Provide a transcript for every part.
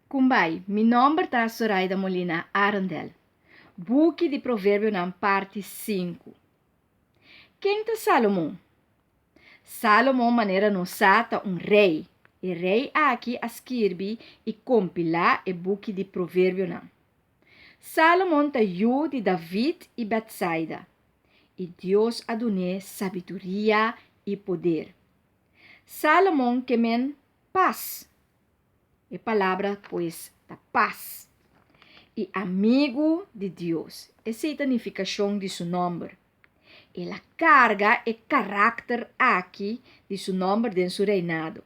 Kumbai, mi nòmber ta Soraida Molina Arendel. Buki di Proverbionan parti sinku. Ken ta Salomon? Salomon manera nos sa ta un rei. E rei aki a skirbi i kompilá e buki di Proverbionan. Salomon ta yu di David i Betsaida, i Dios a dun'é sabiduria i poder. Salomon ke men pas. E palabra pues ta pas. I amigu di Dios. Esei ta nifikashon di su nòmber. El a karga e karakter aki di su nòmber den su reinado.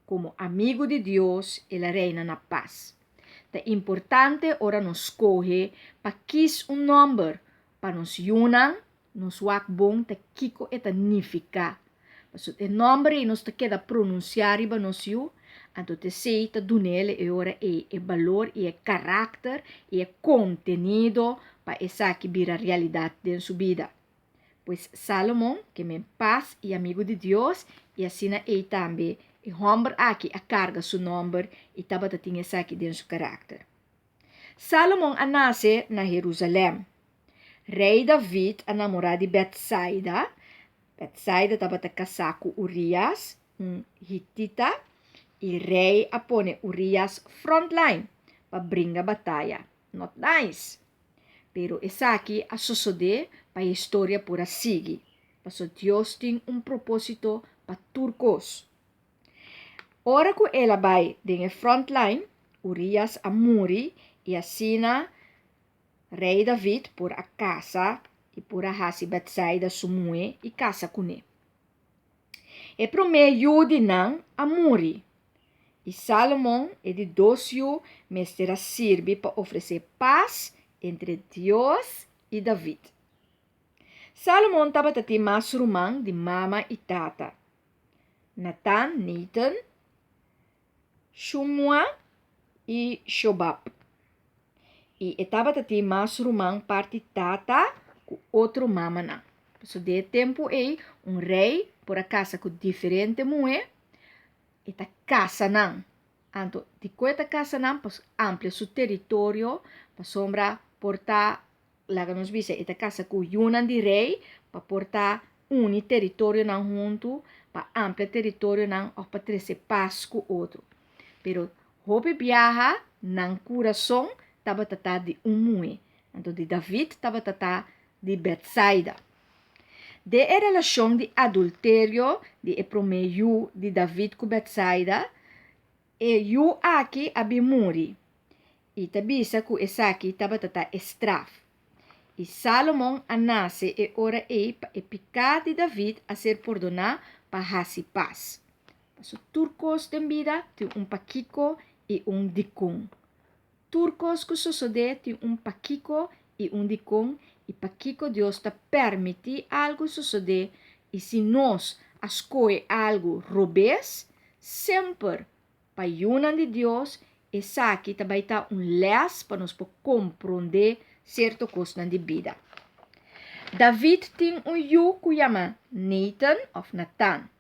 Komo amigu di Dios, el a reina na pas. Ta importante ora nos skohe pa kis un nòmber pa nos yunan, nos wak bon ta kiko e ta nifiká. Pasobra e nòmber ei nos ta keda pronunsiá riba nos yu, anto t'esei ta dun'el e ora ei e balor i e karakter i e kontenido pa esaki bira realidat den su bida. Pues Salomon ke men pas i amigu di Dios i asina ei tambe e hòmber aki a karga su nòmber i tabata tin esaki den su karakter. Salomon a nase na Herusalèm. Rei David a namorá di Bètsaida. Bètsaida tabata kasá ku Urias, un hitita, i rei a pone Urias frontline pa bringa bataya. Not nice! Pero esaki a sosodé pa e historia por a sigui, pasobra Dios tin un propósito pa tur kos. Ora ku el a bai den e frontline, Urias a muri i asina Rei David por a kasa i por a hasi Bètsaida su muhé i kasa kuné. E promé yu di nan a muri, i Sálomon, e di dos yu, mester a sirbi pa ofresé pas entre Dios i David. Sálomon tabata tin mas ruman di mama i tata, Natan, Nathan, Shumua i Shobab. I e tabata tin mas ruman parti tata ku otro mamanan. Pasobra den e tempu ei un rei por a kasa ku diferente muhé, e ta kasa nan. Anto dikon e ta kasa nan? Pasobra amplia su teritorio, pasobra por ta Laga nos bisa e ta kasa ku yunan di rei pa por ta uni teritorionan huntu, pa amplia teritorionan òf pa trese pas ku otro. Pero hopi biaha nan kurason tabata ta di un muhé, anto di David tabata ta di Betsaida. Den e relashon di adulterio di e promé yu di David ku Betsaida, E yu aki a bin muri, i ta bisa ku esaki tabata ta e straf. I Sálomon a nase e ora ei pa e piká di David a ser pordoná pa hasi pas. Pasobra tur kos den bida tin un pakiko i un dikon. Tur kos ku sosodé tin un pakiko i un dikon, i pakiko Dios ta permití algu sosodé, i si nos a skohe algu robes, semper pa yunan di Dios esaki ta bai ta un lès pa nos por komprondé sierto kosnan di bida. David tin un yu ku yama Nathan òf Natan,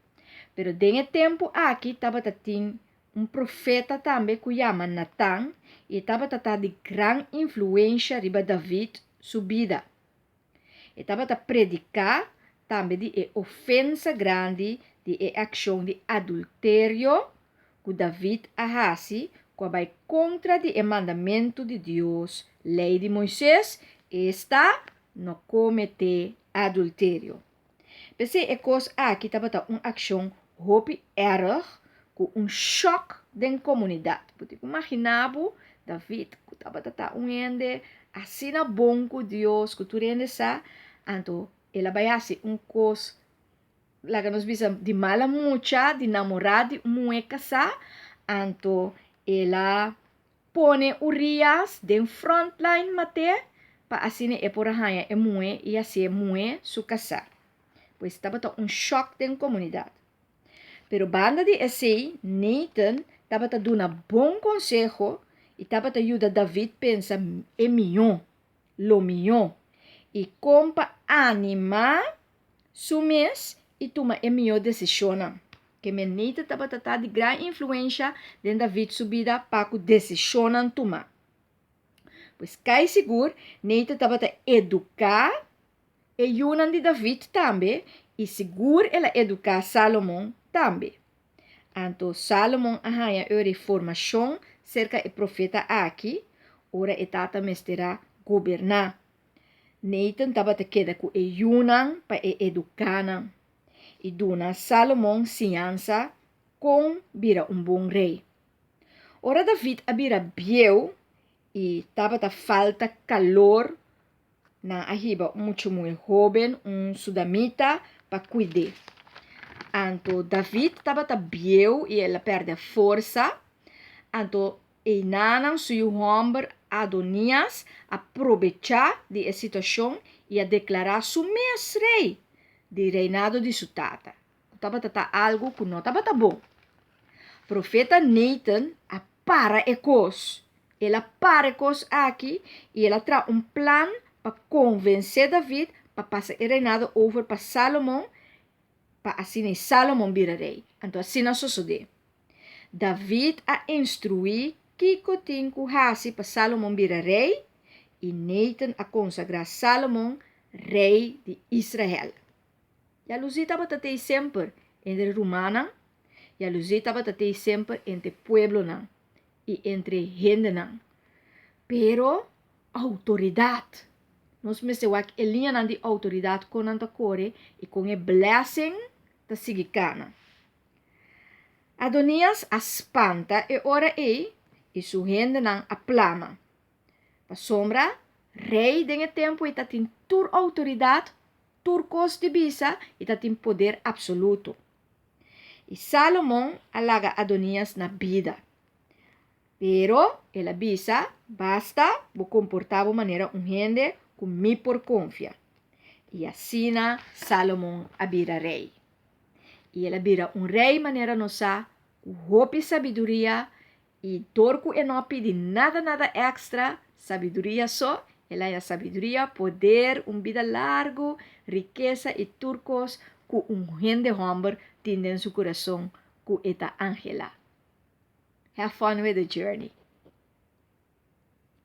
pero den e tempu aki tabata tin un profeta tambe ku yama Natan i e tabata ta di gran influensha riba David su bida. E tabata prediká tambe di e ofensa grandi di e akshon di adulterio ku David a hasi ku a bai kontra di e mandamentu di Dios, Lei di Moises, esta, no kometé adulterio. P'esei e kos aki tabata un akshon hopi èrg ku un shòk den komunidat. Bo tin ku imaginá bo David ku tabata ta un hende asina bon ku Dios, ku tur hende sa, anto el a bai hasi un kos, laga nos bisa, di mala mucha, di namorá di un muhé kasá, anto el a pone Urias den frontline mat'é pa asina e por a haña e muhé i hasié muhé su kasá. Pues tabata un shòk den komunidat. Pero banda di esei, Nathan tabata duna bon konseho i tabata yuda David pensa e mihó, lo mihó, i kon pa animá su mes i tuma e mihó desishonnan. Ke men Nathan tabata ta di gran influensha den David su bida pa ku desishonnan tuma. Pues kai sigur Nathan tabata eduká e yunan di David tambe i sigur el a eduká Salomon tambe. Anto Salomon a haña e reformashon serka e profeta aki ora e tata mester a goberná. Nathan tabata keda ku e yunan pa e eduká nan i duna Salomon siñansa kon bira un bon rei. Ora David a bira bieu i tabata falta kalor, nan a hiba un mucha muhé hóben, un sudamita, pa kuid'é. Anto David tabata bieu i el a pèrdè forsa. Anto einanan su yu hòmber Adonias a probechá di e situashon i a deklará su mes rei di reinado di su tata. ku tabata ta algu ku no tabata bon. Profeta Nathan a para e kos. El a para e kos aki i el a traha un plan pa konvensé David pa pasa e reinado over pa Salomon pa asina ei Salomon bira rei. Anto asina a sosodé. David a instruí kiko tin ku hasi pa Salomon bira rei i Nathan a konsagrá Salomon rei di Israel. Yalusí tabata tei semper entre rumannan, yalusí tabata tei semper entre pueblonan i entre hendenan. Pero outoridat, nos mester wak e liñanan di outoridat kon nan ta kore i kon e blessing ta sigui kana. Adonias a spanta e ora ei i su hendenan a plama. Pasobra rei den e tempu ei ta tin tur outoridat, tur kos di bisa i ta tin poder apsoluto. I Sálomon a laga Adonias na bida. Pero el a bisa, Basta bo komportá bo manera un hende ku mi por konfia. I asina Sálomon a bira rei. I el a bira un rei manera nos sa, ku hopi sabiduria I dor ku e no a pidi nada nada èkstra, sabiduria so, el a haña sabiduria, poder, un bida largu, rikesa i tur kos ku un hende hòmber tin den su kurason ku e ta anhelá. Have fun with the journey!